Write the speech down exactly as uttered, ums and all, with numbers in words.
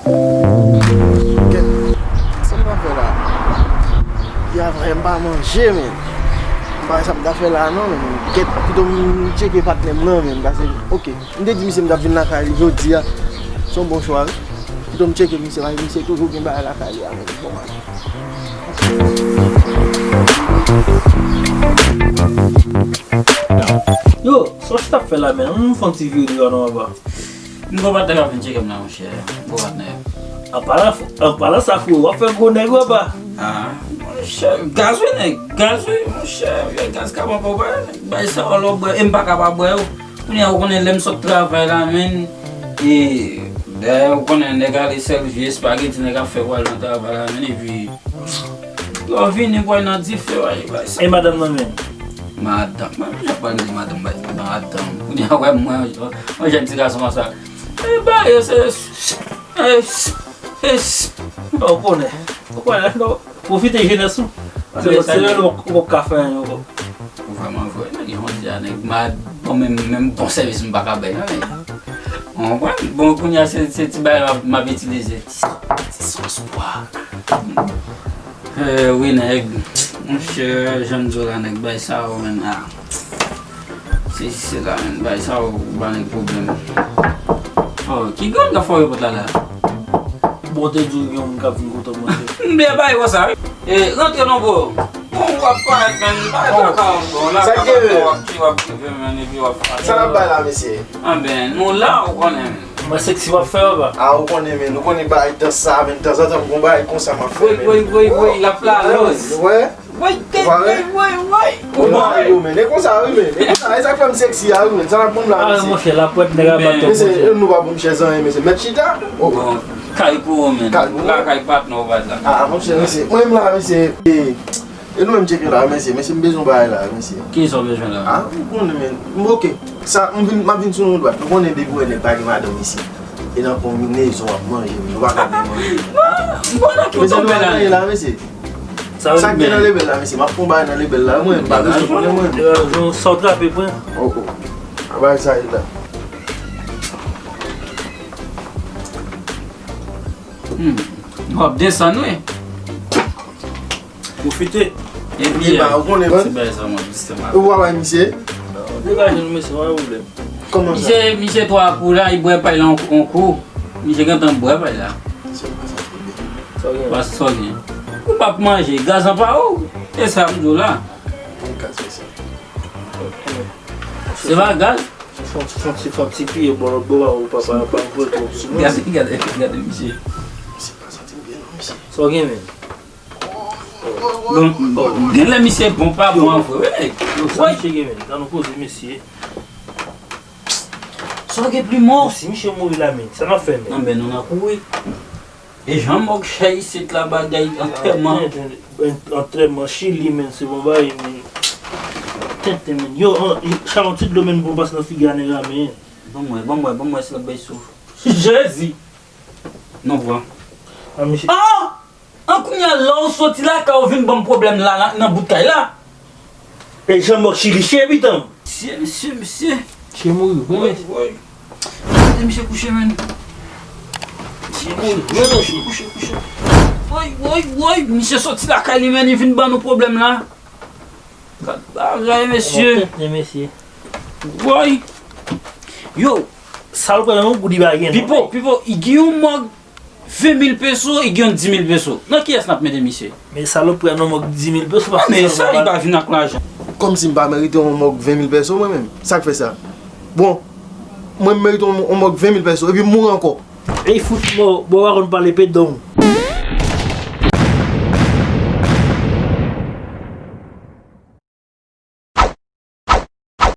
Kèt, sa m ta fè la? Yè a vrè m pa manje, men. M pa wè sa m ta fè la non, men. Kèt, pito m tcheke patnè m nan, men. Paske, oke, m te di misye m t ap vin lakay li jodi a. Se yon bon chwa, wi. Pito m tcheke misye, paske misye toujou gen bagay lakay li a, men. Bon, Yo, sa w chita ap fè la, men? Ann fè yon ti vire deyò non, papa. M gon patnè k ap vin tcheke m la, monchè. M gon patnè. An palan, an palan sa, frero, w ap fè gwo nèg, papa. Ah, monchè, gaz wi, nèg. Gaz wi, monchè. Vye gaz ka pran pou bay. Bay sa, w lò bwè. E m pa ka pa bwè, yo. Kounye a, ou konnen lè m sot travay la, menn. E, dayè, ou konnen nèg ale sèvi espageti, nèg ap fè pou al nan travay la, menn. Epi, lè w vini, w al nan dife, w al bay sa. E madanm nan menm? Madanm, mwen menm jan pral di madanm bay madanm. Kounye a wè mwen, yon jèn ti gason konsa. E ba yo se, e, e, ou konnen, ou konnen, non, pwofite jenès ou. Se lè ou poko ka fè anyen ankò. Ou vrèman vre, nèg jodi a, nèg mad, bon, menm, menm bon sèvis m pa ka bay, non, men. Ou konprann? Bon, kounye a, se, se ti bagay la m ap itilize. Ti, ti sòs pwa. Eh, wi, nèg. Monchè, jan m di w la, nèg, bay sa yo, menn, ah. Se, se la, menn, bay sa yo, ba nèg pwoblèm. Oh, ki grann k ap frape pòt la, la? Bon, te di w gen yon moun k ap vin kote w, monchè. M byen bay konsa, wi. Eh, rantre non, bro. Bon, w ap parèt, menn, bay traka ankò. La, sa k gen, w ap, w ap rive, menn, epi w ap frape. Sa n ap bay la, mesye? Anben, nou la, ou konnen. Mwen seksi w ap fè, papa. Ah, ou konnen, men, ou konnen bagay dans sa, men, tanzantan m gon bagay konsa m ap fè, men. Woy, woy, woy, woy, l ap la lòz. Wè? Woy, woy, woy, woy. Ou bon, men, e konsa, wi, men. E konsa, e sa k fè m seksi a, wi, men. Sa n ap moun la, mesye. Ah, monchè, lapwèt nèg a bat. Mesye, nou pa pou m chèz anyen, mesye. Mèt chita. Oh. Bon, kay pou ou, men. Kay pou ou. La, kay patnè w bat la. Ah, monchè, mesye. Mwen, m la, mesye. E nou menm tcheke la, mesye. Mesye, m bezwen bagay la, mesye. Kisa w bezwen la? Ah, ou konnen, men. M oke. Sa, m vin, m ap vin sou yon dwat. Nou konnen depi w wè nèg pa gen madanm isi. E nan konbinezon w ap manje, men. Nou pa ka byen manje. Bon, bon, la ki w tonbe la, mesye. Sa k gen nan lebèl la, mesye? M ap fè yon bagay nan lebèl la, mwen. M pa bezwen konnen, mwen. Sa w trape, pran. Oh, oh. A bagay sa ye la. Hmm. W ap desann, wi. Pwofite. Epi, ou konnen, ti bagay sa, mwen, jistèman. Ou pa bay misye? Degaje nou, mesye, pa gen pwoblèm. Kòman sa? Misye, misye twa kou la, li bwè pay la yon, yon kou. Misye gentan bwè pay la. Se pa sa ki byen. Sa w gen? Sa w gen? Ou p ap manje, gaz an pa ou. E sa m di w la. Bon, gaz, mesye. Se pa gaz? Fon, fon, fon ti piye bò lòt bò a, ou pa, pa, pa vre twòp sou mwen. Gade, gade, gade misye. Misye pa santi l byen non, mesye. Sa w gen, men? Bon, bon, genlè misye bon, pa bon an vre, wi, nèg. Yo, sa misye gen, men? Ann nou koze, mesye. Sa w gen pli mò? Si misye mouri la, men, sa n ap fè, men? Anben, nou nan kouri. E jan mòg chè isit la, bagay antèman. Antèman Chili, men, se bon bagay, men. Tenten, men. Yo, chalon ti dlo, men, bon, pase nan figi a nèg la, men. Ban m wè, ban m wè, ban m wè si l ap bay souf. Jezi! Non, vwa. Ah, misye. Ah! An kounye a, lè w soti lakay ou vin ban m pwoblèm la, la, nan bout kay la. E jan mòg Chili chyen, pitanm. Mesye, mesye, mesye. Chyen mouri, wi, men. Woy, woy. Gade misye kouche, menn. Chyen mouri, wi, men, chyen. Kouche, kouche. Woy, woy, woy. Misye soti lakay li, menn, li vin ban nou pwoblèm la. Gad bagay, mesye. Tenten, mesye. Woy. Yo. Sa l pran nan yon goud li pa gen non. Pipo, Pipo, i gen yon mòg ven mil peso, i gen yon di mil peso. Nan kiyès n ap mete misye? Men salopri a nan mòg di mil peso, paske men sa, li pa vin ak lajan. Kòmsi m pa merite yon mòg ven mil peso, mwen menm? Sa k fè sa? Bon, mwen m merite yon, yon mòg ven mil peso, epi m mouri ankò. Ey, fout mò, bon, w pa konn pale, pe don.